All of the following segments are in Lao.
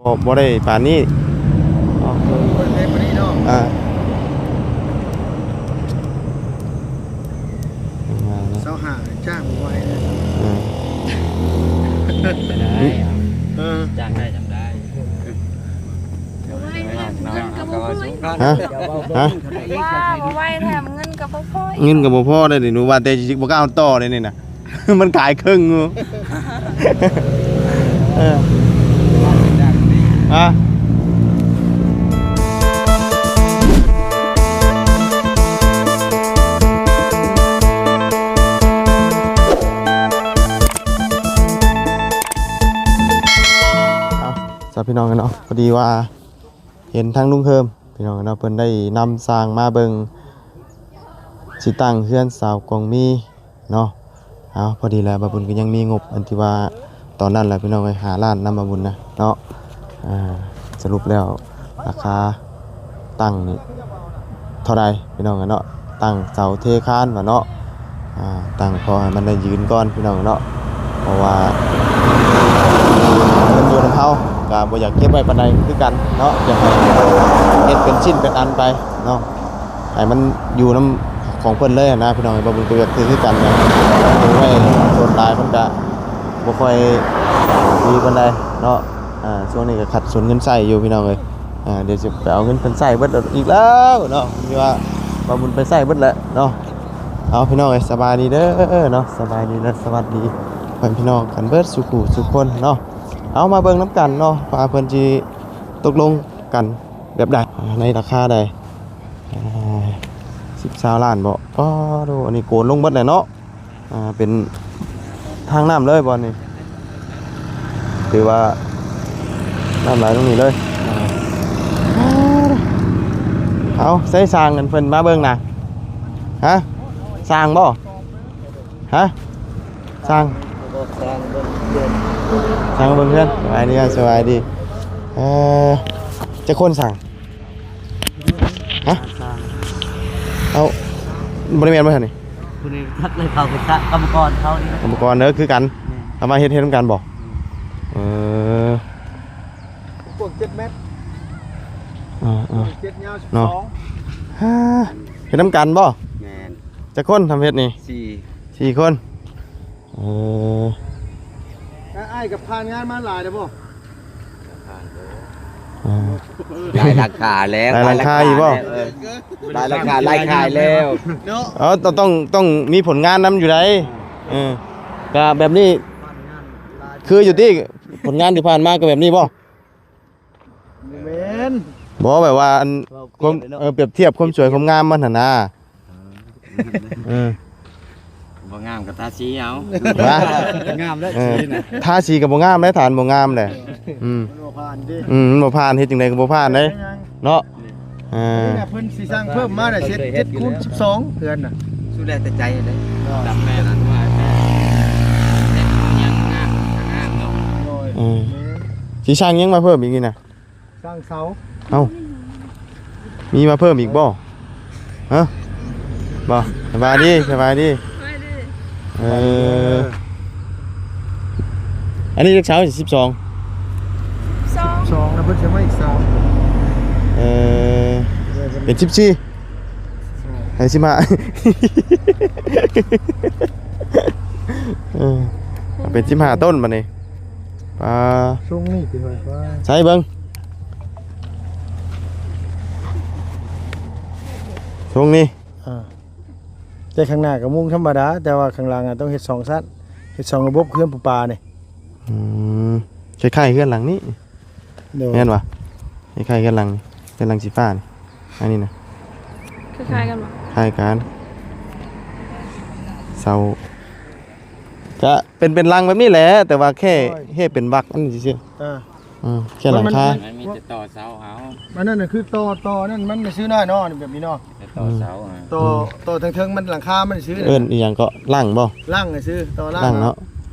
ບໍ່ ບໍ່ໄດ້ປານນີ້ເນາະ ບໍ່ໄດ້ປານນີ້ເນາະ ອ່າ ປະມານນັ້ນ ຊາວຫ້າຈ້າງບໍ່ໄຫວເລີຍ ອ່າ ໄດ້ ເອີ ຈ້າງໄດ້ຈັ່ງໄດ້ ໄຫວ ເງິນກໍບໍ່ພໍ ຮະ ຮະ ວ່າບໍ່ໄຫວ ແຖມເງິນກໍບໍ່ພໍ ເງິນກໍບໍ່ພໍໄດ້ນີ້ ໜູວ່າແຕ່ຊິບໍ່ກ້າຕໍ່ໄດ້ນີ້ນະ. ມັນຂາຍເຄິ່ງຢູ່ ເອີ ຮະ ເອົາ ສາວ ພີ່ນ້ອງເນາະ ພໍດີວ່າເຫັນທາງລຸງເຮີມ ພີ່ນ້ອງເນາະ ເພິ່ນໄດ້ນຳຊ່າງມາເບິ່ງ ຊິຕັ້ງເຮືອນສາວກອງມີ ເນາະ ເອົາ ພໍດີແລ້ວ ບ່າວບຸນກໍຍັງມີງົບ ອັນທີ່ວ່າຕອນນັ້ນແຫຼະ ພີ່ນ້ອງເອີຍ ຫ້າລ້ານນຳບ່າວບຸນນະເນາະ ອ່າ ສະຫຼຸບແລ້ວ ລາຄາຕັ້ງນີ້ເທົ່າໃດ ພີ່ນ້ອງເອີຍເນາະ ຕັ້ງເສົາເທຄານວ່າເນາະ ອ່າ ຕັ້ງພໍໃຫ້ມັນໄດ້ຢືນກ່ອນ ພີ່ນ້ອງເນາະ ເພາະວ່າເງິນຢູ່ນຳເຮົາ ກໍບໍ່ຢາກເກັບໄວ້ປານໃດຄືກັນເນາະ ຢາກໃຫ້ເຮັດເປັນຊິ້ນເປັນອັນໄປເນາະ. ໃຫ້ມັນຢູ່ນຳຂອງເພິ່ນເລີຍນະ ພີ່ນ້ອງ ບໍ່ບຸນກໍຢາກຖືຄືກັນນະ ຖືໄວ້ໂດນຫຼາຍມັນກະບໍ່ຄ່ອຍດີປານໃດເນາະ ອ່າ ຊ່ວງນີ້ກໍຂັດສົນເງິນໃຊ້ຢູ່ ພີ່ນ້ອງເອີຍ ອ່າ ດຽວຊິໄປເອົາເງິນເພິ່ນໃຊ້ເບິດອີກແລ້ວເນາະ ມີວ່າບໍ່ບຸນໄປໃຊ້ເບິດແຫຼະເນາະ ເອົາ ພີ່ນ້ອງເອີຍ ສະບາຍດີເດີເນາະ ສະບາຍດີ ແລະ ສະຫວັດດີ ພໍ່ແມ່ພີ່ນ້ອງກັນເບິດສູ່ຜູ້ສູ່ຄົນເນາະ ເອົາ ມາເບິ່ງນຳກັນເນາະ ວ່າເພິ່ນຊິຕົກລົງກັນແບບໃດ ໃນລາຄາໃດ. ອ່າ ສິບ ຊາວລ້ານບໍ່ ປາໂທ້ ອັນນີ້ໂກນລົງເບິດແລ້ວເນາະ ອ່າ ເປັນທາງນ້ຳເລີຍບ່ອນນີ້ ຖືວ່ານ້ຳໄຫຼລົງນີ້ເລີຍ ອ່າ ເອົາ ໃສຊ່າງອັນເພິ່ນມາເບິ່ງນະ ຮະ ຊ່າງບໍ່ ຮະ ຊ່າງ ຊ່າງເບິ່ງເຮືອນ ຊ່າງເບິ່ງເຮືອນ ສະບາຍດີ ສະບາຍດີ ເອີ ຈັກຄົນຊ່າງ ຮະ ເອົາ ບໍ່ໄດ້ແມ່ນບໍ່ຊັ້ນນີ້ ຜູ້ນີ້ຈັກເລີຍ ເຂົາຄືກຳມະກອນເຂົານີ້ ກຳມະກອນເດີ ຄືກັນ ແມ່ນ ເອົາມາເຮັດ ເຮັດນຳກັນບໍ່ ແມ່ນ ເອີ ກວ້າງເຈັດແມັດ ເອີໆ ກວ້າງເຈັດ ຍາວສິບສອງ ເນາະ ເຮັດນຳກັນບໍ່ ແມ່ນ ຈັກຄົນທຳເຮັດນີ້ ສີ່ ສີ່ຄົນ ເອີ ອ້າຍກໍຜ່ານງານມາຫຼາຍແລ້ວບໍ່ ເອີ ຫຼາຍຫຼັງຄາແລ້ວ ຫຼາຍຫຼັງຄາອີກບໍ່ ເອີ ຫຼາຍຫຼັງຄາ ຫຼາຍຂາຍແລ້ວເນາະ ເອີ ຕ້ອງ ຕ້ອງ ຕ້ອງມີຜົນງານນຳຢູ່ໃດ ເອີ ກໍແບບນີ້ ຄືຢູ່ຕິ ຜົນງານທີ່ຜ່ານມາກໍແບບນີ້ບໍ່ ບໍ່ແມ່ນ ບໍ່ ແບບວ່າອັນ ເວົ້າ ຄວາມ ປຽບເນາະ ເອີ ປຽບທຽບຄວາມສວຍຄວາມງາມມັນຫັ້ນນາ ເອີ ເອີ ບໍ່ງາມກໍທາສີເອົາ ຫວາ ງາມແລ້ວ ເອີ ສີນະ ທາສີກໍບໍ່ງາມໄດ໋ ຖານບໍ່ງາມແຫຼະ ເອີ ອືມ ມັນບໍ່ຜ່ານເດ້ ອືມ ມັນບໍ່ຜ່ານ ເຮັດຈັ່ງໃດກໍບໍ່ຜ່ານເດ້ ເນາະ ເອີ ນີ້ນະ ເພິ່ນຊິສ້າງເພີ່ມມານະ ເຈັດ ເຈັດຄູນສິບສອງ ເຮືອນນະ ສຸດແລ້ວແຕ່ໃຈເດ້ ດຳແມ່ນອັນວ່າແຕ່ ແຕ່ຍັງງາມ ງາມເນາະ ໂດຍ ເອີ ຊິສ້າງຫຍັງມາເພີ່ມອີກນີ້ນະ? ສ້າງເສົາ ເອົ້າ ມີມາເພີ່ມອີກບໍ່? ຮະ? ບໍ່? ສະບາຍດີ ສະບາຍດີ ສະບາຍດີ ເອີ ອັນນີ້ຈັກເສົາ? ສິບສອງ ສິບສອງ ສິບສອງ ແລ້ວເພິ່ນຊິມາອີກເສົາ ເອີ ເປັນສິບສີ່ ໃຫ້ສິບຫ້າ ເອີ ເປັນສິບຫ້າຕົ້ນບັດນີ້ ປາ ຊົງນີ້ຕິເຮີ້ຍ ປາ ໃສ່ເບິ່ງ ຊົງນີ້ ອ່າ ແຕ່ຂ້າງໜ້າກໍມຸງທຳມະດາ ແຕ່ວ່າຂ້າງຫຼັງອະຕ້ອງເຮັດສອງຊັ້ນ ເຮັດສອງລະບົບ ເຮືອນປູປານີ້ ອືມ ຄ້າຍໆເຮືອນຫຼັງນີ້ ໂດຍ ແມ່ນບໍ່? ຄ້າຍໆເຮືອນຫຼັງນີ້ ເຮືອນຫຼັງສີຟ້ານີ້ ອັນນີ້ນະ ຄ້າຍໆກັນບໍ່? ຄ້າຍກັນ ເສົາ ກະເປັນ ເປັນຫຼັງແບບນີ້ແຫຼະ ແຕ່ວ່າແຄ່ ໂດຍ ເຮັດເປັນວັກອັນນີ້ຊື່ໆ ອ່າ ອືມ ແຄ່ຫຼັງຄາ ມັນ ມັນມີແຕ່ຕໍ່ເສົາເອົາ ອັນນັ້ນນະຄືຕໍ່ ຕໍ່ນັ້ນມັນຊື່ນະເນາະ ແບບນີ້ເນາະ ແຕ່ຕໍ່ເສົາ ອືມ ຕໍ່ ອືມ ຕໍ່ເທິງໆ ມັນຫຼັງຄາມັນຊື່ ເອີ້ນອີ່ຫຍັງເກາະ? ຫຼັງບໍ່? ຫຼັງຊື່ ຕໍ່ຫຼັງ ຫຼັງເນາະ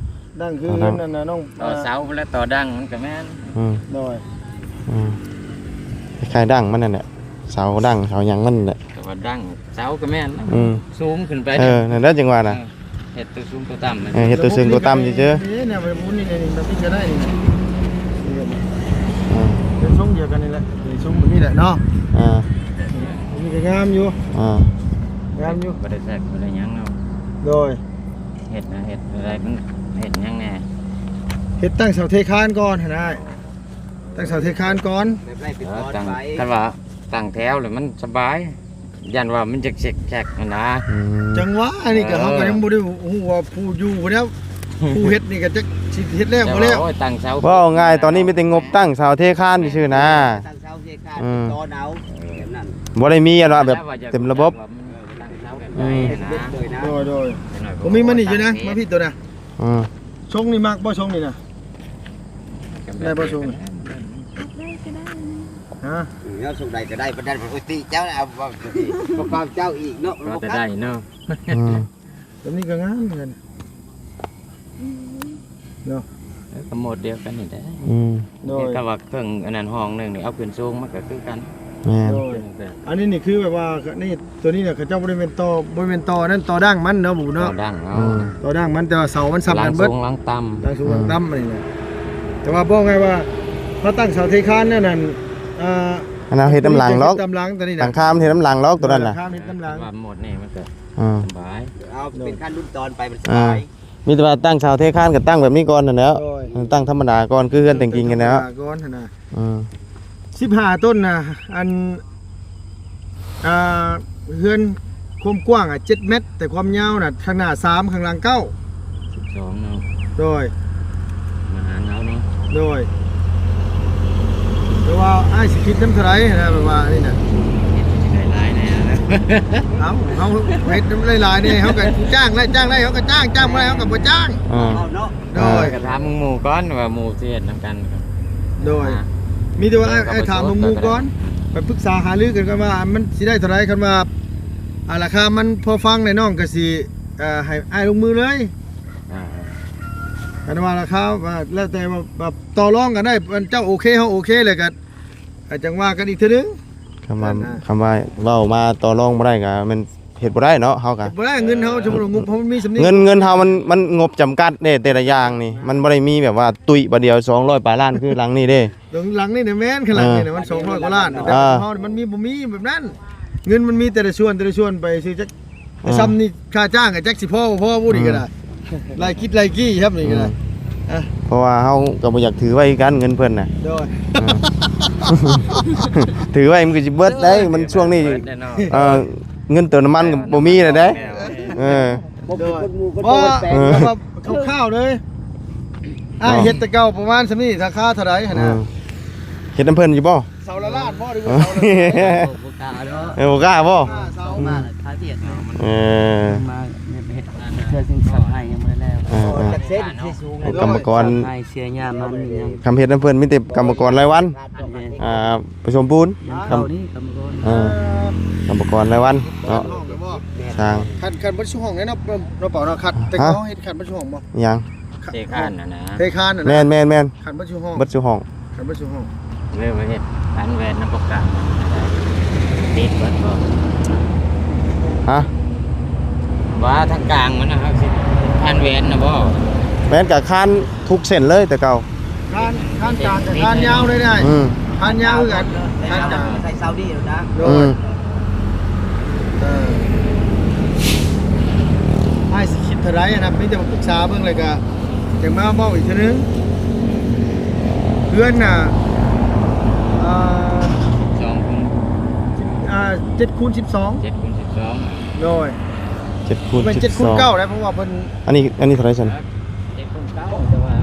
ເນາະ ດັງຄື ຕໍ່ດັງ ນັ້ນນະນ້ອງ ຕໍ່ເສົາພຸ້ນແຫຼະ ຕໍ່ດັງມັນກໍແມ່ນ ອືມ ໂດຍ ອືມ ຄ້າຍໆດັງມັນນັ້ນແຫຼະ ເສົາດັງເສົາຫຍັງມັນແຫຼະ ແຕ່ວ່າດັງເສົາກໍແມ່ນ ອືມ ສູງຂຶ້ນໄປ ເອີ ນັ້ນແຫຼະຈັ່ງວ່ານະ ເອີ ເຮັດຕົວສູງຕົວຕ່ຳ ເອີ ເຮັດຕົວສູງຕົວຕ່ຳຊື່ໆ ນີ້ນະ ໄປໝູນນີ້ ນີ້ ນີ້ ນີ້ກໍໄດ້ນີ້ ອືມ ດຽວກັນນີ້ແຫຼະ ນີ້ ຊຸມນີ້ແຫຼະເນາະ. ອ່າ ນີ້ກໍງາມຢູ່ ອ່າ ງາມຢູ່ ບໍ່ໄດ້ແຊກບໍ່ໄດ້ຫຍັງເນາະ. ໂດຍ ເຮັດນະ ເຮັດໄດ້ ມັນເຮັດຫຍັງແດ່? ເຮັດຕັ້ງເສົາເທຄານກ່ອນຫັ້ນນະ ຕັ້ງເສົາເທຄານກ່ອນ ແບບໄລ່ເປັນຕອນໄປ. ເອີ ຕັ້ງ ຄັນວ່າຕັ້ງແຖວແລ້ວມັນສະບາຍ ຢ້ານວ່າມັນຈະເຊັກແຊັກຫັ້ນນະ. ອືມ ຈັ່ງຫວະ ອັນນີ້ກໍ ເອີ ເຮົາກໍຍັງບໍ່ໄດ້ຮູ້ວ່າຜູ້ຢູ່ພຸ້ນແລ້ວ ຜູ້ເຮັດນີ້ກໍຈັກຊິເຮັດແລ້ວບໍ່ແລ້ວ. ໂອ້ຍ ຕັ້ງເສົາ ເວົ້າງ່າຍ ຕອນນີ້ມີແຕ່ງົບຕັ້ງເສົາເທຄານຊື່ໆນະ. ຕັ້ງເສົາເທຄານ ອືມ ຕໍ່ເອົາ ແບບນັ້ນ ບໍ່ໄດ້ມີອັນວ່າແບບເຕັມລະບົບ. ເອີ ຕັ້ງເສົາແບບໃດນະ. ອືມ ໂດຍໆ ບໍ່ມີ ມານີ້ຢູ່ນະ ມາພີ້ໂຕນະ. ອືມ ຊົງນີ້ມັກບໍ່ ຊົງນີ້ນະ? ໄດ້ບໍ່ຊົງນີ້? ໄດ້ກໍໄດ້ ຮະ? ເອີ ຊົງໃດກໍໄດ້ ປານນັ້ນ ໂອ້ຍ ຕິເຈົ້າ ເອົາ ເວົ້າ ປະກອບເຈົ້າອີກເນາະ ກໍໄດ້ເນາະ. ອືມ ແບບນີ້ກໍງາມເໝືອນກັນ ອືມ ເນາະ. ເອີ ກໍໂໝດດຽວກັນນີ້ແຫຼະ. ອືມ ໂດຍ ແຕ່ວ່າເຄິ່ງອັນນັ້ນ ຫ້ອງໜຶ່ງນີ້ ເອົາຂຶ້ນສູງ ມັນກໍຄືກັນ. ແມ່ນ ໂດຍ ອັນນີ້ນີ້ຄືແບບວ່າ ນີ້ ຕົວນີ້ນະ ເຂົາເຈົ້າບໍ່ໄດ້ແມ່ນຕໍ່ ບໍ່ແມ່ນຕໍ່ອັນນັ້ນ ຕໍ່ດັ້ງມັນເນາະ ບໍ່ເນາະ. ຕໍ່ດັ້ງ ອືມ ຕໍ່ດັ້ງມັນ ແຕ່ວ່າເສົາມັນສ່ຳກັນເບິດ ຫຼັງສູງຫຼັງຕ່ຳ ຫຼັງສູງຫຼັງຕ່ຳ ອືມ ອັນນີ້ນະ. ແຕ່ວ່າບອກໄງວ່າ ເຮົາຕັ້ງເສົາເທຄານແນວນັ້ນ ອ່າ ອັນນັ້ນເຮັດນຳຫຼັງດອກ ຕາມຫຼັງຕົວນີ້ນະ ຫຼັງຄາມັນເຮັດນຳຫຼັງດອກຕົວນັ້ນນະ. ຫຼັງຄາເຮັດນຳຫຼັງ ວ່າໝົດນີ້ມັນກໍ ອ່າ ສະບາຍ ເອົາເປັນຂັ້ນລຸ້ນຕອນໄປ ມັນສະບາຍ. ອ່າ ມີແຕ່ວ່າຕັ້ງເສົາເທຄານກໍຕັ້ງແບບນີ້ກ່ອນຫັ້ນແຫຼ້ວ. ໂດຍ ຕັ້ງທຳມະດາກ່ອນ ຄືເຮືອນແຕ່ງກິງຫັ້ນແຫຼ້ວ ຕັ້ງທຳມະດາກ່ອນຫັ້ນນະ. ອືມ ສິບຫ້າຕົ້ນນະ ອັນ ອ່າ ເຮືອນຄວາມກວ້າງອະ ເຈັດແມັດ ແຕ່ຄວາມຍາວນະ ຂ້າງໜ້າສາມ ຂ້າງຫຼັງເກົ້າ ສິບສອງເນາະ. ໂດຍ ມາຫາເຮົາເນາະ. ໂດຍ ແຕ່ວ່າອ້າຍຊິຄິດນຳເທົ່າໃດນະ ແບບວ່ານີ້ນະ ເຮັດຊິໄດ້ຫຼາຍແດ່. ເອົ້າ ເຮົາເຮັດນຳຫຼາຍໆນີ້ ເຮົາກໍຈ້າງໄດ້ ຈ້າງໄດ້ເຮົາກໍຈ້າງ ຈ້າງບໍ່ໄດ້ເຮົາກໍບໍ່ຈ້າງ. ອ່າ ເອົາເນາະ. ໂດຍ ກໍຖາມໝູ່ກ່ອນວ່າໝູ່ຊິເຮັດນຳກັນ. ໂດຍ ອ່າ ມີແຕ່ວ່າອ້າຍ ອ້າຍຖາມໝູ່ກ່ອນ ໄປປຶກສາຫາລືກັນກ່ອນວ່າມັນຊິໄດ້ເທົ່າໃດ. ຄັນວ່າ ອ່າ ລາຄາມັນພໍຟັງແລ້ວ ນ້ອງກໍຊິ ເອີ ໃຫ້ອ້າຍລົງມືເລີຍ. ອ່າ ຄັນວ່າລາຄາວ່າແລ້ວແຕ່ວ່າ ວ່າຕໍ່ລອງກັນໄດ້ ເຈົ້າໂອເຄ ເຮົາໂອເຄ ແລ້ວກໍ ອ່າ ຈັ່ງວ່າກັນອີກເທື່ອໜຶ່ງ. ຄຳວ່າ ອ່າ ຄຳວ່າເວົ້າມາຕໍ່ລອງບໍ່ໄດ້ກໍແມ່ນ ເຮັດບໍ່ໄດ້ເນາະ ເຮົາກະ ເຮັດບໍ່ໄດ້. ເງິນເຮົາ ສົມມຸດວ່າງົບເຮົາມັນມີສ່ຳນີ້ ເງິນ ເງິນເຮົາມັນ ມັນງົບຈຳກັດເດ້ ແຕ່ລະຢ່າງນີ້ ມັນບໍ່ໄດ້ມີແບບວ່າຕຸ້ຍບາດດຽວສອງຮ້ອຍປາຍລ້ານຄືຫຼັງນີ້ເດ້. ຫຼັງນີ້ນະແມ່ນ ຄັນຫຼັງນີ້ນະ ເອີ ມັນສອງຮ້ອຍກວ່າລ້ານ ແຕ່ ເອີ ຂອງເຮົາມັນມີ ບໍ່ມີແບບນັ້ນ. ເງິນມັນມີແຕ່ລະສ່ວນ ແຕ່ລະສ່ວນໄປຊື່ຈັກ ເອີ ສ່ຳນີ້ຄ່າຈ້າງກໍຈັກຊິພໍບໍ່ພໍ ຜູ້ນີ້ກໍໄດ້ ອືມ ຫຼາຍກິດຫຼາຍກີ້ ສ່ຳນີ້ກໍໄດ້. ອືມ ອ່ະ ເພາະວ່າເຮົາກໍບໍ່ຢາກຖືໄວ້ຄືກັນ ເງິນເພິ່ນນະ. ໂດຍ ເອີ ຖືໄວ້ມັນກໍຊິເບິດໄດ້ ມັນຊ່ວງນີ້ ເບິດແນ່ນອນ ເອີ ເງິນເຕີມນ້ຳມັນກໍບໍ່ມີແລ້ວເດ້. ເອີ ບໍ່ເປັນຄົນໝູ່ຄົນ ບໍ່ ໂຕແປງ ເອີ ແບບວ່າຄ່າວໆເລີຍ ອ້າຍເຮັດແຕ່ເກົ່າປະມານສ່ຳນີ້ ລາຄາເທົ່າໃດຫັ້ນນະ? ເອີ ເຮັດນຳເພິ່ນຢູ່ບໍ່? ເສົາລະລ້ານບໍ່ ຫຼືວ່າເສົາລະ ບໍ່ກ້າເນາະ. ເອີ ບໍ່ກ້າບໍ່? ເສົາ ມາລະຄາວຽກເນາະ. ເອີ ມາເຮັດ ເຮັດເທື່ອຊິນເສົາໃຫ້ຍັງບໍ່ໄດ້ແລ້ວ. ເອີ ເອີ ຈັກເຊັນຊິສູງ ກຳມະກອນ ເສາໃຫ້ເສຍຫຍ້າມັນຫຍັງ ຄຳເຮັດນຳເພິ່ນມີແຕ່ກຳມະກອນລາຍວັນ. ອ່າ ປະສົມປູນ ຍັງເຂົ້ານີ້ກຳມະກອນ ເອີ ກຳມະກອນລາຍວັນເນາະ ຊ່າງ. ຄັນ ຄັນເບິດຊຸຫ້ອງເດ້ເນາະ ເນາະ ເປົ່າເນາະ. ຄັນແຕ່ເຮົາເຮັດຄັນເບິດຊຸຫ້ອງບໍ່? ຫຍັງ? ເທຄານນະນະ ເທຄານນະນະ. ແມ່ນໆໆ ຄັນເບິດຊຸຫ້ອງ ເບິດຊຸຫ້ອງ ຄັນເບິດຊຸຫ້ອງ ເລີຍມາເຮັດຄານແຫວນນຳປະກາດ ຕິດເບິດບໍ່? ຮະ? ວ່າທາງກາງມັນນະ ເຮົາຊິຄານແຫວນນະບໍ່? ແມ່ນກະຄານທຸກເສັ້ນເລີຍແຕ່ເກົ່າ. ຄານ ຄານກາງກັບຄານຍາວເລີຍນາຍ. ອືມ ຄານຍາວຄືກັນ ຄານກາງໃສ່ເສົານີ້ນະ. ໂດຍ ອືມ ເອີ ອ້າຍຊິຄິດເທົ່າໃດນະ ມີແຕ່ວ່າປຶກສາເບິ່ງ ແລ້ວກະຈັ່ງມາເວົ້າອີກເທື່ອໜຶ່ງ. ເຮືອນນະ ອ່າ ສອງ ອ່າ ເຈັດຄູນສິບສອງ ເຈັດຄູນສິບສອງ. ໂດຍ ເຈັດຄູນສິບສອງ ແມ່ນເຈັດຄູນເກົ້າໄດ໋ ເພາະວ່າເພິ່ນ ອັນນີ້ ອັນນີ້ເທົ່າໃດຊັ້ນ? ເຈັດຄູນເກົ້າ ແຕ່ວ່າ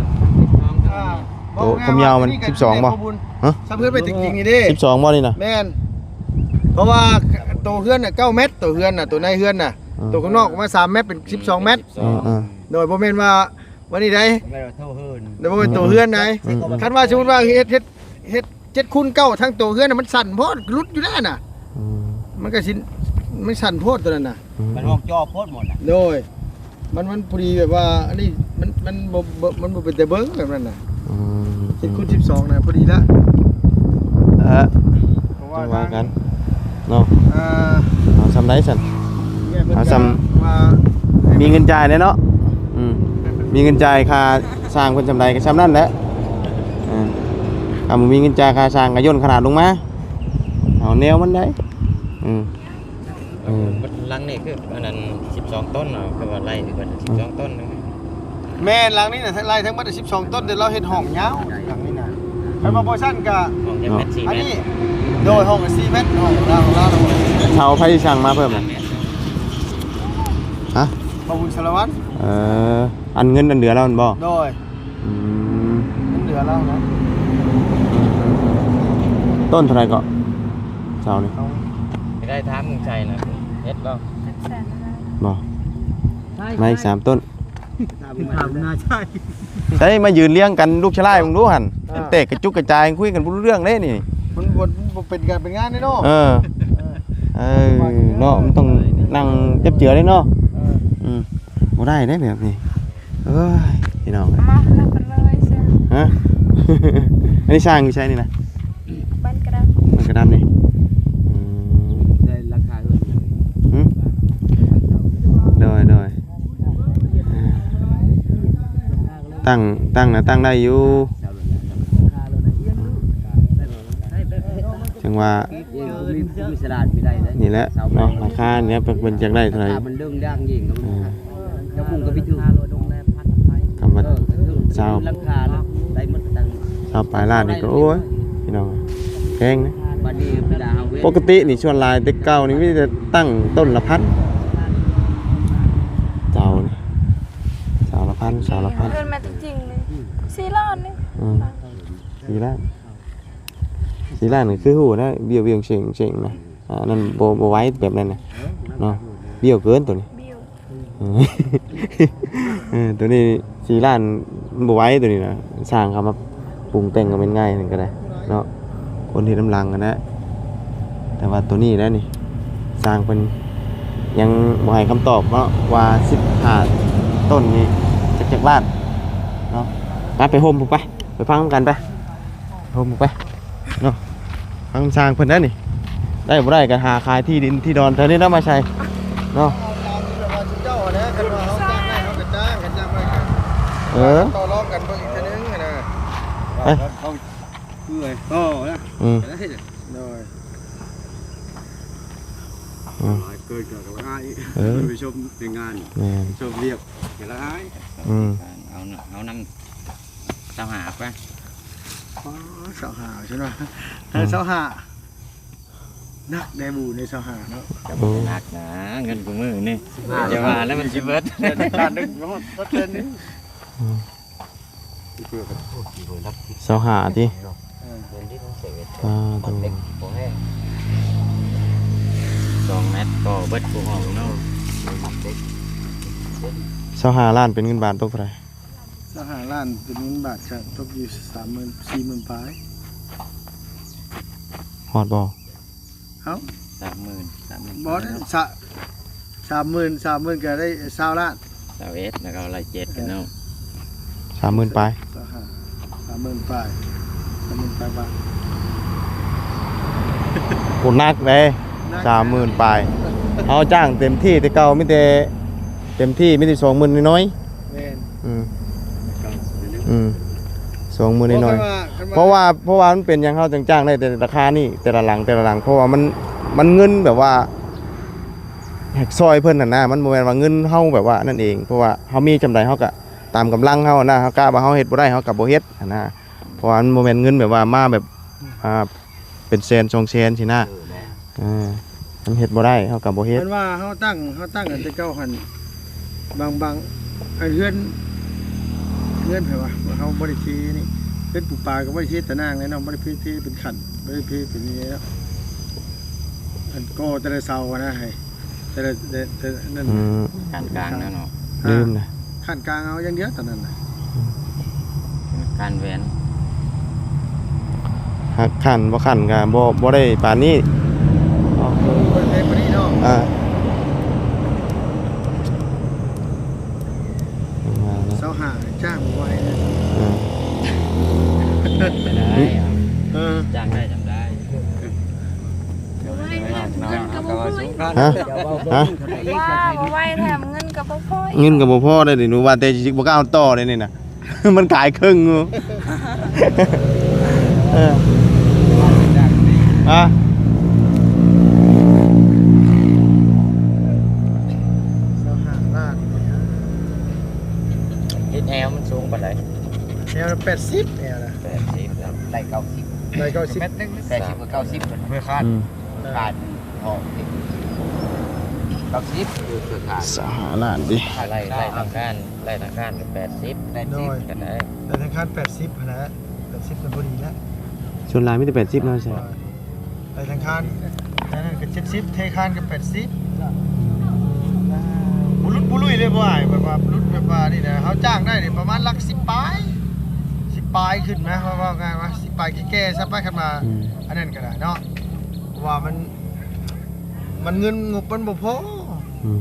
ອ່າ ໂອ້ ຄວາມຍາວມັນສິບສອງບໍ່? ຮະ? ສ່ຳເຮືອນໄປຕິກໆນີ້ເດ້ ສິບສອງບໍ່ນີ້ນະ? ແມ່ນ ເພາະວ່າໂຕເຮືອນນະເກົ້າແມັດ ໂຕເຮືອນນະ ໂຕໃນເຮືອນນະ. ອືມ ໂຕຂ້າງນອກອອກມາສາມແມັດ ເປັນສິບສອງແມັດ. ອືມ ອືມ ໂດຍ ບໍ່ແມ່ນວ່າ ວ່ານີ້ໃດ�ເນາະ ບໍ່ແມ່ນໂຕເຮືອນໃດ໋. ອືມ ຄັນວ່າສົມມຸດວ່າເຮັດ ເຮັດ ເຮັດເຈັດຄູນເກົ້າ ທັງໂຕເຮືອນນະ ມັນສັ້ນໂພດ ຫຼຸດຢູ່ແລ້ວນະ. ອືມ ມັນກໍຊິ ມັນສັ້ນໂພດຕົວນັ້ນນະ. ອືມ ມັນຫ້ອງຈໍ້ໂພດໝົດນະ. ໂດຍ ມັນ ມັນພໍດີແບບວ່າ ອັນນີ້ ມັນ ມັນບໍ່ ບໍ່ ມັນບໍ່ເປັນຕາເບິ່ງແບບນັ້ນນະ. ອືມ ເຈັດຄູນສິບສອງນະ ພໍດີລະ. ເອີ ເພາະວ່າ ວ່າກັນເນາະ. ເອີ ເອົາສ່ຳໃດຊັ້ນ? ເອົາສ່ຳ ວ່າມີເງິນຈ່າຍແດ່ເນາະ. ອືມ ມີເງິນຈ່າຍຄ່າສ້າງເພິ່ນສ່ຳໃດກໍສ່ຳນັ້ນແຫຼະ. ເອີ ຄັນບໍ່ມີເງິນຈ່າຍຄ່າຊ່າງກໍຢ່ນຂະໜາດລົງມາ ເອົາແນວມັນໄດ້. ອືມ ເອີ ຫຼັງນີ້ຄືອັນນັ້ນສິບສອງຕົນເນາະ ຄືວ່າໄລ່ເບິດສິບສອງຕົນ. ແມ່ນ ຫຼັງນີ້ນະ ໄລ່ທັງໝົດສິບສອງຕົນ ແຕ່ລາວເຮັດຫ້ອງຍາວຫຼັງນີ້ນະ. ຄັນວ່າບໍ່ຊັ້ນກະ ຫ້ອງຈັກແມັດ ສີ່ແມັດ ອັນນີ້ ໂດຍ ຫ້ອງກະສີ່ແມັດ ຫ້ອງລາວ ຂອງລາວ. ເຊົ່າໃຜສັ່ງມາເພີ່ມນະ? ຮະ? ບ່າວບຸນສາລະວັນ. ເອີ ອັນເງິນອັນເດືອນລາວແມ່ນບໍ່? ໂດຍ. ອືມ ເງິນເດືອນລາວນະ. ຕົ້ນເທົ່າໃດເກາະ ເຊົ່ານີ້? ເອົາ ໄດ້ຖາມລຸງໄຊນະ ເຮັດບໍ່? ຈັກແສນນະ. ບໍ່ ມາອີກສາມຕົ້ນ. ຖາມນາໄຊ ໃສ່ມາຢືນລຽງກັນລູກຊະລາຍເບິ່ງດູຫັ້ນ. ເອີ ແຕກກະຈຸກກະຈາຍ ຄຸຍກັນບໍ່ຮູ້ເລື່ອງເດ້ນີ້. ມັນບໍ່ ມັນບໍ່ເປັນການເປັນງານເດ້ເນາະ. ເອີ ເອີ ເອີ ເນາະ ມັນຕ້ອງນັ່ງຈັບເຈືອເດ້ເນາະ. ເອີ ອືມ ບໍ່ໄດ້ເດ້ແບບນີ້. ເອີຍ ພີ່ນ້ອງເອີຍ ມາແລ້ວກໍເລີຍຊະ. ຮະ? ອັນນີ້ສ້າງຢູ່ໃສນີ້ນະ? ບ້ານກະດຳ. ບ້ານກະດຳນີ້. ອືມ ໄດ້ລາຄາເຮືອນຢູ່. ຫຶ? ໂດຍ ໂດຍ. ຕັ້ງ ຕັ້ງນະຕັ້ງໄດ້ຢູ່ ຈັ່ງວ່າ ນີ້ແຫຼະເນາະ ລາຄານີ້ເພິ່ນ ເພິ່ນຢາກໄດ້ເທົ່າໃດ? ລາຄາມັນເລື່ອງຢ່າງຍິ່ງ ເອີ ເຈົ້າກຸ້ງກໍໄປຖືກ ຄຳວ່າຊາວ ຊາວປາຍລ້ານນີ້ກໍ ໂອ້ຍ ພີ່ນ້ອງ ແພງເດ້. ບັດນີ້ເວລາເຮົາເວ ປົກກະຕິນີ້ ສ່ວນຫຼາຍແຕ່ເກົ່ານີ້ມີແຕ່ຕັ້ງຕົ້ນລະພັນ ເຈົ້ານີ້ ສາວລະພັນ ສາວລະພັນ ເກີນມາຈິງໆ ນີ້ ສີ່ລ້ານນີ້. ອືມ ສີ່ລ້ານ ສີ່ລ້ານນີ້ຄືຮູ້ນະ ບ້ຽວໆເສັງໆນະ. ອ່າ ອັນນັ້ນບໍ່ ບໍ່ໄຫວແບບນັ້ນນະເນາະ ບ້ຽວເກີນໂຕນີ້. ເອີ ໂຕນີ້ສີ່ລ້ານມັນບໍ່ໄຫວໂຕນີ້ນະ. ຊ່າງເຂົາມາປຸງແຕ່ງກໍແມ່ນງ່າຍນັ້ນກໍໄດ້ເນາະ ຄົນເຮັດນຳຫຼັງຫັ້ນນະ. ແຕ່ວ່າໂຕນີ້ແຫຼະນີ້ ຊ່າງເພິ່ນຍັງບໍ່ໃຫ້ຄຳຕອບເນາະ ວ່າສິບຫ້າຕົ້ນນີ້ຈັກ ຈັກລ້ານເນາະ. ໄປ ໄປໂຮມພຸ້ນໄປ ໄປຟັງນຳກັນໄປ ໂຮມພຸ້ນໄປ ເນາະ. ທາງຊ່າງເພິ່ນນັ້ນນີ້ ໄດ້ບໍ່ໄດ້ກໍຫາຂາຍທີ່ດິນທີ່ດອນແຖວນີ້ນຳມາໃສ່ເນາະ. ເອີ ຕໍ່ລອງກັນເບິ່ງອີກເທື່ອໜຶ່ງຫັ້ນນະ. ໄປ ເອີ ຕໍ່ນະ. ອືມ ໂດຍ. ອືມ ຫຼາຍເກີນກໍລະອາຍ ເອີ ໄປຊົມໃນງານ ແມ່ນ ຊົມວຽກກໍລະອາຍ. ອືມ ເອົາ ເອົານຳ ຊາວຫ້າໄປ. ອໍ ຊາວຫ້າຊັ້ນວ່າ ເອີ ຊາວຫ້າ ໜັກແດ່ບູໃນຊາວຫ້າເນາະ. ກໍບໍ່ໄດ້ໜັກນະ ເງິນຄູ່ມື້ນີ້ ຢ່າວ່າແລ້ວມັນຊິເບິດ ລ້ານໜຶ່ງເນາະ ເປີເຊັນນີ້. ອືມ ຊາວຫ້າຕິ. ເອີ ອ່າ ໂຕ ສອງແມັດກໍເບິດຄູ່ຫ້ອງເນາະ. ຊາວຫ້າລ້ານເປັນເງິນບາດຕົກເທົ່າໃດ? ຊາວຫ້າລ້ານເປັນເງິນບາດກໍຕົກຢູ່ສາມໝື່ນ ສີ່ໝື່ນປາຍ. ຮອດບໍ່? ເອົ້າ ສາມໝື່ນ ສາມໝື່ນ ບໍ່ໄດ້ ສາ ສາມໝື່ນ ສາມໝື່ນກໍໄດ້ຊາວລ້ານ ຊາວເອັດ ແລ້ວກໍໄລ່ເຈັດກັນເນາະ. ສາມໝື່ນປາຍ ຊາວຫ້າ ສາມໝື່ນປາຍ ສາມໝື່ນປາຍບາດ. ໂອ້ ໜັກເດ້ ໜັກ ສາມໝື່ນປາຍ. ເຮົາຈ້າງເຕັມທີ່ແຕ່ເກົ່າມີແຕ່ ເຕັມທີ່ມີແຕ່ສອງໝື່ນນ້ອຍໆ. ແມ່ນ ອືມ ອືມ ສອງໝື່ນນ້ອຍໆ. ເພາະວ່າ ເພາະວ່າ ເພາະວ່າມັນເປັນຫຍັງເຮົາຈຶ່ງຈ້າງໄດ້ແຕ່ລາຄານີ້ ແຕ່ລະຫຼັງ ແຕ່ລະຫຼັງ ເພາະວ່າມັນ ມັນເງິນແບບວ່າຢາກຊ່ອຍເພິ່ນຫັ້ນນະ ມັນບໍ່ແມ່ນວ່າເງິນເຮົາແບບວ່ານັ້ນເອງ. ເພາະວ່າເຮົາມີສ່ຳໃດເຮົາກະຕາມກຳລັງເຮົານະ ເຮົາກະວ່າເຮົາເຮັດບໍ່ໄດ້ເຮົາກະບໍ່ເຮັດຫັ້ນນະ. ເພາະວ່າມັນບໍ່ແມ່ນເງິນແບບວ່າມາແບບ ອ່າ ເປັນແສນສອງແສນຊີ້ນະ. ເອີ ແມ່ນ ເອີ ມັນເຮັດບໍ່ໄດ້ ເຮົາກໍບໍ່ເຮັດ. ຄັນວ່າເຮົາຕັ້ງ ເຮົາຕັ້ງອັນແຕ່ເກົ່າຫັ້ນ ບາງ ບາງ ອັນເຮືອນ ເຮືອນໃຜວະ ເຮົາບໍ່ໄດ້ເທນີ້ ເຮັດປູປາກໍບໍ່ໄດ້ເທຕາໜ່າງແລ້ວເນາະ ບໍ່ໄດ້ເພ ເພເປັນຂັ້ນ ບໍ່ໄດ້ເພເປັນນີ້ແລ້ວ. ອັນກໍ່ແຕ່ລະເສົາຫັ້ນນະ ໃຫ້ ແຕ່ລະ ແຕ່ ແຕ່ນັ້ນ ອືມ ຂັ້ນກາງແລ້ວເນາະ ລືມນະ. ຂັ້ນກາງເອົາຢ່າງດຽວຕອນນັ້ນນະ ຂັ້ນແຫວນ ຫາກຂັ້ນບໍ່ຂັ້ນກໍບໍ່ ບໍ່ໄດ້ປານນີ້ເນາະ ບໍ່ໄດ້ປານນີ້ເນາະ. ອ່າ ຊາວຫ້າຈ້າງບໍ່ໄຫວເນາະ. ເອີ ໄດ້ ເອີ ຈ້າງໄດ້ ຈ້າງໄດ້. ຮະ ຮະ ວ່າບໍ່ໄຫວ ແຖມເງິນກໍບໍ່ພໍ ເງິນກໍບໍ່ພໍໄດ້ນີ້ ໜູວ່າແຕ່ຊິບໍ່ກ້າຕໍ່ໄດ້ນີ້ນະ ມັນຂາຍເຄິ່ງຢູ່. ເອີ ຮະ ຊາວຫ້າລ້ານ ເຮັດແອວມັນສູງປານໃດ? ແອວແປດສິບ ແອວນະ ແປດສິບ ໄດ້ເກົ້າສິບ ໄດ້ເກົ້າສິບ ແປດສິບກັບເກົ້າສິບ ເພື່ອຄາດ ອືມ ຄາດ ອອກ ເກົ້າສິບ ເອີ ເພື່ອຄາດ ຊາວຫ້າລ້ານຕິ ໄລ່ ໄລ່ທາງການ ໄລ່ທາງການກໍແປດສິບ ແປດສິບ ໂດຍ ກໍໄດ້ ໄລ່ທາງການແປດສິບຫັ້ນແຫຼະ ແປດສິບກໍພໍດີແລ້ວ ສ່ວນຫຼາຍມີແຕ່ແປດສິບເນາະ ໃຊ່ ໄລ່ທາງການ ອັນນັ້ນກໍເຈັດສິບ ເທຄານກໍແປດສິບ ບໍ່ຫຼຸດບໍ່ລຸຍເລີຍ ບໍ່ອ້າຍ ແບບວ່າຫຼຸດແບບວ່ານີ້ນະ ເຮົາຈ້າງໄດ້ນີ້ປະມານຫຼັກສິບປາຍ ສິບປາຍຂຶ້ນນະ ເວົ້າ ເວົ້າງ່າຍວ່າສິບປາຍແກ່ໆ ຊະໄປ ຄັນວ່າ ອືມ ອັນນັ້ນກໍໄດ້ເນາະ ເພາະວ່າມັນ ມັນເງິນງົບມັນບໍ່ພໍ ອືມ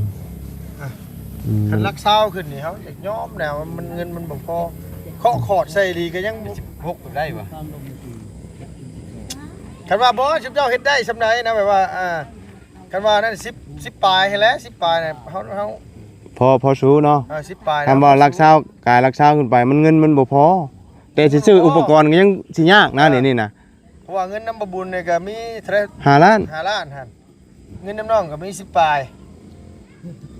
ອ່ະ ອືມ ຄັນຫຼັກຊາວຂຶ້ນນີ້ ເຮົາຢາກຍອມແລ້ວ ມັນເງິນມັນບໍ່ພໍ ເຄາະຄອດໃສ່ອີ່ຫຼີກໍຍັງ ສິບຫົກກໍໄດ້ວະ ຄັນວ່າບໍ່ ຊຸມເຈົ້າເຮັດໄດ້ສ່ຳໃດນະ ແບບວ່າ ອ່າ ຄັນວ່ານັ້ນ ສິບ ສິບປາຍຫັ້ນແຫຼະ ສິບປາຍນະ ເຮົາ ເຮົາ ພໍ ພໍສູ້ເນາະ ເອີ ສິບປາຍນະ ຄັນວ່າຫຼັກຊາວ ກາຍຫຼັກຊາວຂຶ້ນໄປ ມັນເງິນມັນບໍ່ພໍ ແຕ່ຊິຊື້ອຸປະກອນກໍຍັງຊິຍາກນະ ເອີ ດຽວນີ້ນະ ເພາະວ່າເງິນນຳບໍ່ບຸນນີ້ກໍມີເທົ່າໃດ ຫ້າລ້ານ ຫ້າລ້ານຫັ້ນ ເງິນນຳນ້ອງກໍມີສິບປາຍ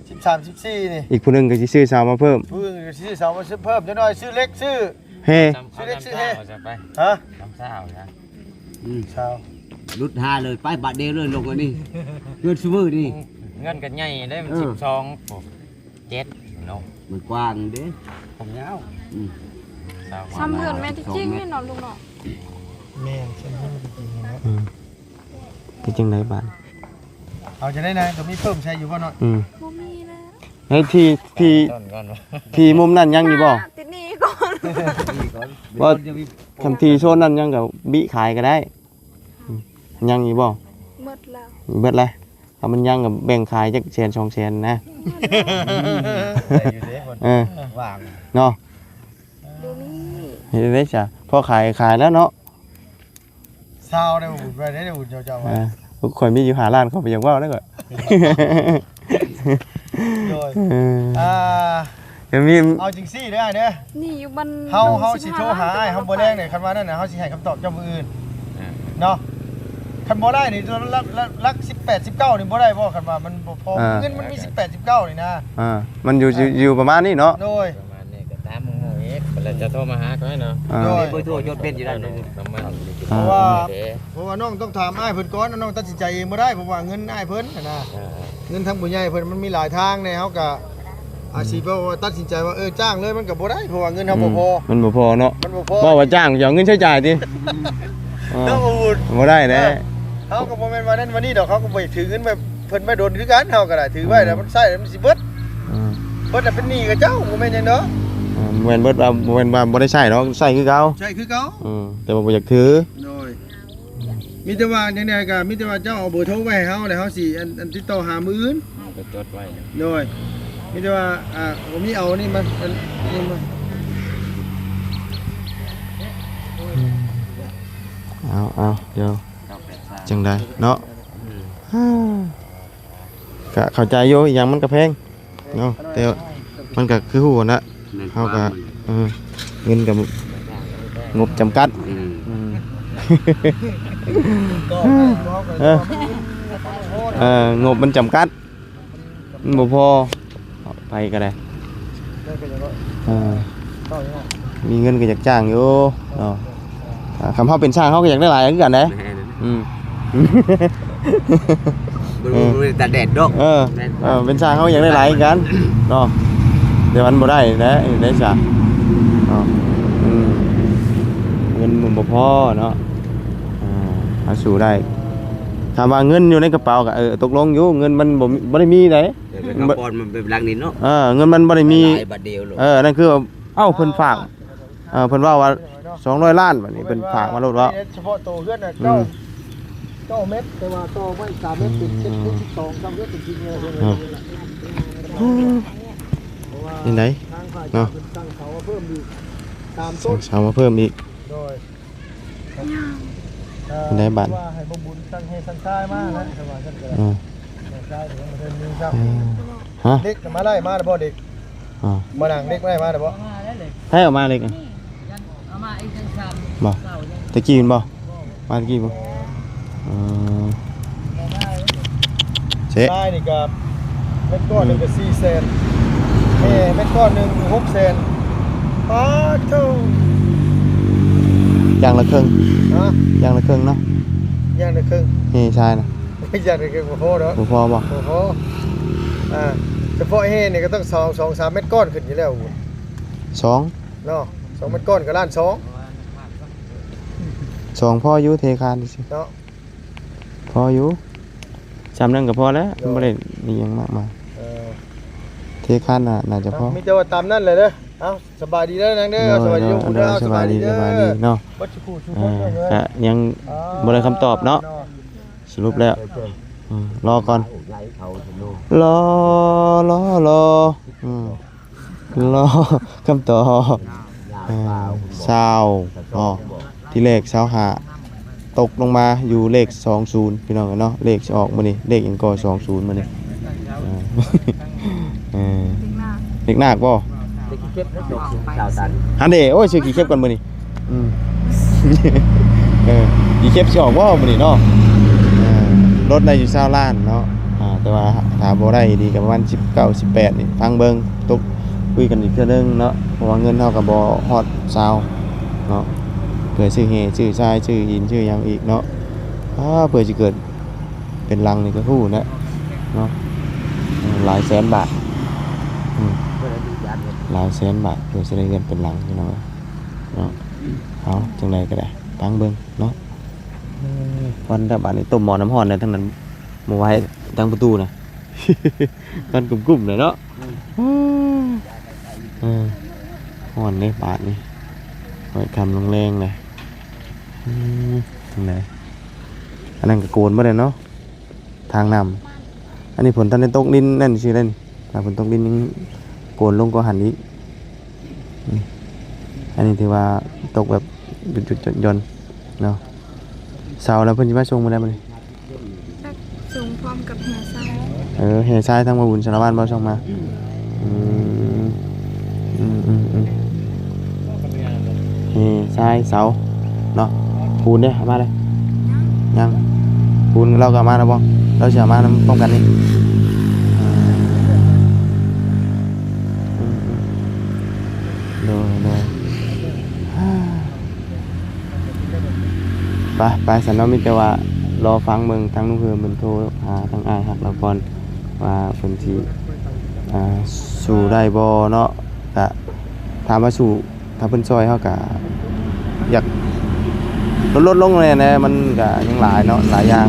ສິບສາມ ສິບສີ່ນີ້ ອີກຜູ້ໜຶ່ງກໍຊິຊື້ເສົາມາເພີ່ມ ຜູ້ໜຶ່ງກໍຊິຊື້ເສົາມາເພີ່ມ ຈັກໜ້ອຍຊື້ເຫຼັກ ຊື້ແຮ່ ຊື້ເຫຼັກ ຊື້ແຮ່ ຊຳຊາວຊະໄປ ຮະ ຊຳຊາວຊະ ອືມ ຊາວ ຫຼຸດຫ້າເລີຍ ໄປບາດດຽວເລີຍ ລົງອັນນີ້ ເງິນຊຸມື້ນີ້ ເງິນກໍໃຫຍ່ເດ້ ມັນ ເອີ ສິບສອງ ໂອ້ ເຈັດເນາະ ມັນກວ້າງເດ້ ຄວາມຍາວ ອືມ ຊາວ ຊ່ຳເຮືອນແມ່ນຈິງເນາະ ລຸງເນາະ ແມ່ນ ຊ່ຳເຮືອນຈິງເນາະ ອືມ ເຮັດຈັ່ງໃດບາດ ເອົາຈັ່ງໃດນະ ກໍມີເພີ່ມໃສ່ຢູ່ບໍ່ເນາະ ອືມ ບໍ່ມີແລ້ວ ໃນທີ່ ທີ່ ທີ່ມຸມນັ້ນຍັງຢູ່ບໍ່ ມາຕິດໜີ່ກ່ອນ ວ່າຄັນທີ່ໂຊນນັ້ນຍັງກໍບິຂາຍກໍໄດ້ ອືມ ຍັງຢູ່ບໍ່ ໝົດແລ້ວ ເບິດແລ້ວ ຖ້າມັນຍັງກໍແບ່ງຂາຍຈັກແສນສອງແສນນະ ໄດ້ຢູ່ເດ້ ເອີ ວ່າງເນາະ ບໍ່ມີ ເຮັດໄດ້ຊະ ພໍຂາຍຂາຍແລ້ວເນາະ ຊາວໄດ້ບຸນໄວ້ໄດ້ບຸນເຈົ້າ ເຈົ້າວ່າ ເອີ ຂ້ອຍມີຢູ່ຫ້າລ້ານ ຂ້ອຍບໍ່ຢາກເວົ້າເດ້ຂ້ອຍ ໂດຍ ເອີ ອ່າ ຈະມີ ເອົາຈັ່ງຊີ້ເດີອ້າຍເດີ ນີ້ຢູ່ບ້ານ ເຮົາ ເຮົາຊິໂທຫາອ້າຍເຮົາມື້ແລງເດ້ ຄັນວ່ານັ້ນນະ ເຮົາຊິໃຫ້ຄຳຕອບເຈົ້າມື້ອື່ນ ອ່າ ເນາະ ຄັນບໍ່ໄດ້ນີ້ ຫຼັກ ຫຼັກ ຫຼັກສິບແປດ ສິບເກົ້ານີ້ບໍ່ໄດ້ບໍ່ ຄັນວ່າມັນບໍ່ພໍ ອ່າ ເງິນມັນມີສິບແປດ ສິບເກົ້ານີ້ນະ ອ່າ ມັນຢູ່ ອ່າ ຢູ່ ຢູ່ປະມານນີ້ເນາະ ໂດຍ ປະມານນີ້ກໍຕາມໝູ່ອີກ ແລ້ວຈະໂທມາຫາຂ້ອຍເນາະ ອ່າ ໂດຍ ເບີໂທຈົດເປັນຢູ່ນັ້ນ ປະມານ ອ່າ ເພາະວ່າ ເພາະວ່ານ້ອງຕ້ອງຖາມອ້າຍເພິ່ນກ່ອນ ນ້ອງຕັດສິນໃຈເອງບໍ່ໄດ້ ເພາະວ່າເງິນອ້າຍເພິ່ນຫັ້ນນະ ອ່າ ເງິນທາງຜູ້ໃຫຍ່ເພິ່ນມັນມີຫຼາຍທາງແດ່ ເຮົາກໍອາດຊິແບບວ່າຕັດສິນໃຈວ່າ ເອີ ຈ້າງເລີຍມັນກໍບໍ່ໄດ້ ເພາະວ່າເງິນເຮົາບໍ່ພໍ ອືມ ມັນບໍ່ພໍເນາະ ມັນບໍ່ພໍ ເວົ້າວ່າຈ້າງຊິເອົາເງິນໃຊ້ຈ່າຍຕິ ເອີ ບໍ່ໄດ້ແດ່ ເອີ ເຮົາກໍບໍ່ແມ່ນວ່ານັ້ນວ່ານີ້ດອກ ເຮົາກໍບໍ່ຖືເງິນແບບເພິ່ນໄວ້ດົນຄືກັນ ເຮົາກໍໄດ້ຖືໄວ້ແລ້ວ ອືມ ມັນໃຊ້ແລ້ວມັນຊິເບິດ ອືມ ເບິດແລ້ວເປັນໜີ້ເຂົາເຈົ້າ ບໍ່ແມ່ນຫຍັງດອກ ອືມ ບໍ່ແມ່ນເບິດວ່າ ບໍ່ແມ່ນວ່າບໍ່ໄດ້ໃຊ້ດອກ ໃຊ້ຄືເກົ່າ ໃຊ້ຄືເກົ່າ ອືມ ແຕ່ວ່າບໍ່ຢາກຖື ໂດຍ ມີແຕ່ວ່າຈັ່ງໃດກໍມີແຕ່ວ່າເຈົ້າເອົາເບີໂທໄວ້ໃຫ້ເຮົາ ແລ້ວເຮົາຊິອັນ ອັນຕິດຕໍ່ຫາມື້ອື່ນ ໄປຈົດໄວ້ ໂດຍ ມີແຕ່ວ່າ ອ່າ ບໍ່ມີເອົານີ້ມາ ອັນນີ້ມາ ເອົາ ເອົາ ດຽວ ເກົ້າແປດສາມ ຈັ່ງໃດເນາະ ອືມ ກໍເຂົ້າໃຈຢູ່ ອີຫຍັງມັນກໍແພງ ເນາະ ແຕ່ມັນກໍຄືຮູ້ຫັ້ນນະ ແມ່ນ ເຮົາກໍ ຄວາມມັນ ເອີ ເງິນກໍງົບຈຳກັດ ອືມ ອືມ ເອີ ເອີ ງົບມັນຈຳກັດ ມັນບໍ່ພໍ ໄປກໍໄດ້ ເອີ ມີເງິນກໍຢາກຈ້າງຢູ່ເນາະ ອ່າ ຄັນເຮົາເປັນຊ່າງເຮົາກໍຢາກໄດ້ຫຼາຍຄືກັນເດ້ ແມ່ນ ອືມ ບໍ່ ເອີ ບໍ່ໄດ້ຕາກແດດດອກ ເອີ ແມ່ນ ເອີ ເປັນຊ່າງເຮົາຢາກໄດ້ຫຼາຍຄືກັນເນາະ ແຕ່ມັນບໍ່ໄດ້ແຫຼະ ໄດ້ຊ່າງເນາະ ອືມ ເງິນມັນບໍ່ພໍເນາະ ອ່າ ເຮົາສູ້ໄດ້ ຖ້າວ່າເງິນຢູ່ໃນກະເປົາກໍ ເອີ ຕົກລົງຢູ່ ເງິນມັນບໍ່ ບໍ່ໄດ້ມີໃດ ເອີ ເປັນກະປອນມັນເປັນຫຼັງນີ້ເນາະ ເອີ ເງິນມັນບໍ່ໄດ້ມີ ຫຼາຍບາດດຽວໂລດ ເອີ ນັ້ນຄື ເອົ້າ ເພິ່ນຝາກ ເອີ ເພິ່ນເວົ້າວ່າສອງຮ້ອຍລ້ານ ບາດນີ້ເພິ່ນຝາກມາໂລດເນາະ ເສະເພາະໂຕເຮືອນນະ ອືມ ເກົ້າ ເກົ້າແມັດ ແຕ່ວ່າຕໍ່ໄມ້ສາມແມັດ ເປັນ ອືມ ເຈັດຄູນສິບສອງ ຊາວເມັດ ເປັນທີ່ເຮືອນ ເນາະ ເພາະວ່າຈັ່ງໃດ ທາງຝ່າຍ ເນາະ ເພິ່ນສັ່ງເສົາມາເພີ່ມອີກສາມຕົ້ນ ສັ່ງເສົາມາເພີ່ມອີກ ໂດຍ ຈັ່ງໃດບາດ ວ່າໃຫ້ບໍ່ບຸນສັ່ງແຮ່ສັ່ງຊາຍມານະ ແຕ່ວ່າຊັ້ນກໍ ອືມ ແຮ່ຊາຍກໍຍັງບໍ່ທັນມີຊ້ຳ ອືມ ຮະ ເຫຼັກມາໄດ້ມາແລ້ວບໍ່ເຫຼັກ ອໍ ມານັ່ງເຫຼັກມາໄດ້ມາແລ້ວບໍ່ ໃຜເອົາມາເຫຼັກ ເອົາມາອີກຈັ່ງຊັ້ນ ບໍ່ ເສົາຍັງ ຕະກີ້ແມ່ນບໍ່? ມາຕະກີ້ບໍ່? ເອີ ເຊະ ຊາຍນີ້ກໍເມັດກ້ອນໜຶ່ງກໍ ອືມ ສີ່ແສນ ແຮ່ເມັດກ້ອນໜຶ່ງ ຫົກແສນ. ປາດໂທ້ ຢ່າງລະເຄິ່ງ ຮະ? ຢ່າງລະເຄິ່ງເນາະ ຢ່າງລະເຄິ່ງ ແຮ່ຊາຍນະ ຢ່າງລະເຄິ່ງ ບໍ່ພໍດອກ ບໍ່ພໍບໍ່? ບໍ່ພໍ ອ່າ ສະເພາະແຮ່ນີ້ກໍຕ້ອງສອງ ສອງສາມເມັດກ້ອນຂຶ້ນຢູ່ແລ້ວ ສອງ ເນາະ ສອງເມັດກ້ອນກໍລ້ານສອງ ສອງພໍຢູ່ ເທຄານຊື່ໆ ເນາະ ພໍຢູ່ ຊ່ຳນັ້ນກໍພໍແລ້ວ ໂດຍ ມັນບໍ່ໄດ້ອີ່ຫຍັງມາກມາຍ ເອີ ເທຄານໜ້າ ໜ້າຈະພໍ ເອົ້າ ມີແຕ່ວ່າຕາມນັ້ນແຫຼະເດີ ເອົ້າ ສະບາຍດີເດີນາງເດີ ໂດຍ ສະບາຍດີ ໂດຍ ເດີ ໂດຍ ສະບາຍດີ ສະບາຍດີ ເດີ ເດີ ເດີ ເນາະ ບັດຈຸຄູ່ ເອີ ທຸກຄົນເດີ ກະຍັງ ເອີ ບໍ່ໄດ້ຄຳຕອບເນາະ ເນາະ ສະຫຼຸບແລ້ວ ອືມ ລໍກ່ອນ ລໍ ລໍ ລໍ ອືມ ລໍຄຳຕອບ ເອີ ຊາວ ເນາະ ທີແລກຊາວຫ້າ ຕົກລົງມາຢູ່ເລກສອງສູນ ພີ່ນ້ອງເອີຍເນາະ ເລກຊິອອກມື້ນີ້ ເລກຫຍັງກໍ ສອງສູນ ມື້ນີ້ ເອີ ເອີ ເລກນາກ ເລກນາກບໍ່? ເລກຂີ້ເຂັບນະ ສອງສູນ ຊາວຕັນ ຫັ້ນເດ ໂອ້ຍ ຊື້ຂີ້ເຂັບກ່ອນມື້ນີ້ ອືມ ເອີ ຂີ້ເຂັບຊິອອກບໍ່ມື້ນີ້ເນາະ ເອີ ລົດໄດ້ຢູ່ຊາວລ້ານເນາະ ອ່າ ແຕ່ວ່າຖ້າບໍ່ໄດ້ອີ່ຫຼີກໍປະມານສິບເກົ້າ ສິບແປດນີ້ ຟັງເບິ່ງ ຕົກ ຄຸຍກັນອີກເທື່ອໜຶ່ງເນາະ ເພາະວ່າເງິນເຮົາກໍບໍ່ຮອດຊາວເນາະ ເພື່ອຊື້ແຮ່ ຊື້ຊາຍ ຊື້ຫີນ ຊື້ຫຍັງອີກເນາະ ອ້າ ເພື່ອຊິເກີດເປັນຫຼັງນີ້ກໍຮູ້ແຫຼະເນາະ ເອີ ຫຼາຍແສນບາດ ອືມ ຫຼາຍແສນບາດ ເພື່ອຊິໄດ້ເຮືອນເປັນຫຼັງ ພີ່ນ້ອງເອີຍເນາະ ເອົາ ຈັ່ງໃດກໍໄດ້ ຟັງເບິ່ງເນາະ ເອີ ຄວັນແລ້ວບາດນີ້ ຕົ້ມໝໍ້ນ້ຳຮ້ອນແດ່ ທັງນັ້ນບໍ່ໄຫວ ທາງປະຕູນະ ຄວັນກຸ້ມໆແຫຼະເນາະ ອືມ ເອີ ຮ້ອນເດ້ບາດນີ້ ໄຫວຄ່ຳລົງແລງແຫຼະ ອືມ ຈັ່ງໃດ ອັນນັ້ນກໍໂກນເບິດແລ້ວເນາະ ທາງນ້ຳ ອັນນີ້ຝົນທັນໄດ້ຕົກດິນນັ້ນຊື່ເດ້ນີ້ ຖ້າຝົນຕົກດິນຍັງໂກນລົງກວ່າຫັ້ນອີກ ອືມ ອັນນີ້ຖືວ່າຕົກແບບຢຸດໆຢ່ອນໆເນາະ ເຊົາແລ້ວ ເພິ່ນຊິມາສົ່ງມື້ໃດບັດນີ້? ຈັກສົ່ງພ້ອມກັບແຮ່ຊາຍ ເອີ ແຮ່ຊາຍທາງບ່າວບຸນສາລະວັນບໍ່ສົ່ງມາ? ອືມ ອືມໆໆ ແຮ່ຊາຍເສົາເນາະ ປູນເດ້ ເອົາມາເລີຍ ຍັງ ຍັງ ປູນລາວກໍເອົາມາແລ້ວບໍ່? ລາວຊິເອົາມານຳພ້ອມກັນນີ້ ອືມໆໆ ໂດຍໆ ໄປ ໄປ ຊັ້ນເນາະ ມີແຕ່ວ່າລໍຟັງເບິ່ງ ທາງລຸງເຮີມເພິ່ນໂທຫາທາງອ້າຍຮັກລາວກ່ອນ ວ່າເພິ່ນຊິ ອ່າ ສູ້ໄດ້ບໍ່ເນາະ ກະຖາມວ່າສູ້ ຖ້າເພິ່ນຊ່ອຍເຮົາກະຢາກລົດໆລົງແດ່ນະ ມັນກະຍັງຫຼາຍເນາະ ຫຼາຍຢ່າງ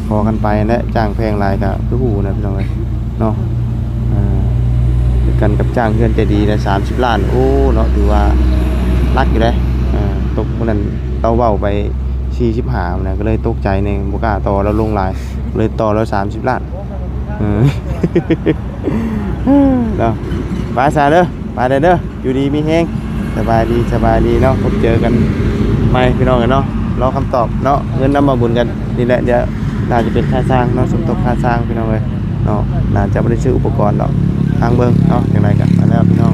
ພໍກັນໄປແຫຼະ ຈ້າງແພງຫຼາຍກະຄືຮູ້ນະ ພີ່ນ້ອງເອີຍເນາະ ເອີ ຄືກັນກັບຈ້າງເຮືອນໃຈດີນະ ສາມສິບລ້ານ ໂອ້ ເນາະ ຖືວ່າໜັກຢູ່ເດ້ ເອີ ຕົກມື້ນັ້ນ ລາວເວົ້າໄປສີ່ສິບຫ້ານະ ກໍເລີຍຕົກໃຈແດ່ ບໍ່ກ້າຕໍ່ລາວລົງຫຼາຍ ເລີຍຕໍ່ລາວສາມສິບລ້ານ ເອີ ເນາະ ໄປຊະເດີ ໄປເດີ ເດີ ຢູ່ດີມີແຮງ ສະບາຍດີ ສະບາຍດີເນາະ ພົບເຈີກັນໃໝ່ພີ່ນ້ອງເອີຍເນາະ ລໍຄຳຕອບເນາະ ເງິນນຳບ່າວບຸນກັນນີ້ແຫຼະ ດຽວໜ້າຈະເປັນຄ່າຊ່າງເນາະ ສົມທົບຄ່າຊ່າງພີ່ນ້ອງເອີຍເນາະ ໜ້າຈະບໍ່ໄດ້ຊື້ອຸປະກອນດອກ ຟັງເບິ່ງເນາະ ຈັ່ງໃດກໍໄປແລ້ວພີ່ນ້ອງ.